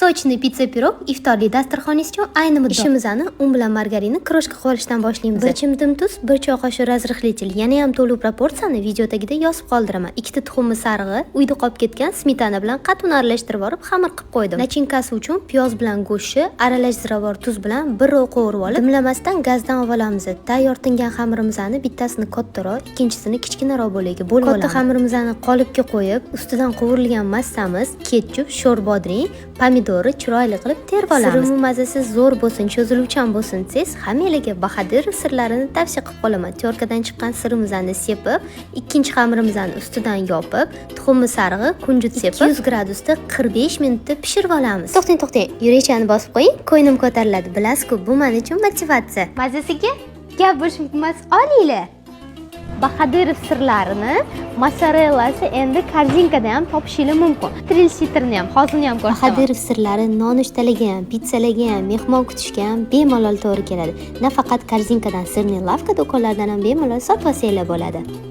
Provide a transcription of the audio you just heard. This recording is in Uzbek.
Сочный pitsa pirog iftorlik dasturxoningiz uchun ayni muddao. Ishimizni un bilan margarinni крошка qilib olishdan boshlaymiz. 1 chimdim tuz, 1 choy qoshiq разрыхлитель, yana ham to'liq proporsiyani video tagida yozib qoldiraman. Ikkita tuxumni sarig'i, uyda qolib ketgan smetana bilan qattiq aralashtirib olib, xamir qilib qo'ydim. Начинка si uchun piyoz bilan go'shtni aralash ziravor tuz bilan bir qovurib olib, dimlamasdan gazdan olib olamiz. Tayyor tingan xamirimizni bittasini kattaroq, ikkinchisini kichkinaroq bo'lagiga bo'lib olamiz. Katta xamirimizni qolipga qo'yib, ustidan qovurilgan massamiz, ketchup, sho'r bodring, pomidori chiroyli qilib terib olamiz. Sirimi mazasi zo'r bo'lsin, cho'ziluvchan bo'lsin desangiz, hammalarga Bahodirov sirlarini tavsiya qilib qolaman. Тёрка dan chiqqan sirimizni sepib, ikkinchi xamirimizni ustidan yopib, tuxumni sarig'i, kunjut sepib, 200 gradusda 45 minutda pishirib olamiz. To'xtang, to'xtang, yurakchani bosib qo'ying, ko'nglim ko'tariladi. Bilasiz-ku, bu men uchun motivatsiya. Mazasiga gap bo'lishi mumkin emas, olinglar. Bahodirov sirlarini mozzarellasi endi Korzinkada ham topishinglar mumkin. Trilsitrni ham, hozirni ham ko'rsataman. Bahodirov sirlari nonushtalarga ham, pitsalarga ham, mehmon kutishga ham bemalol to'g'ri keladi. Nafaqat Korzinkadan, Сырный лавка do'konlaridan ham bemalol sotib olsanglar bo'ladi.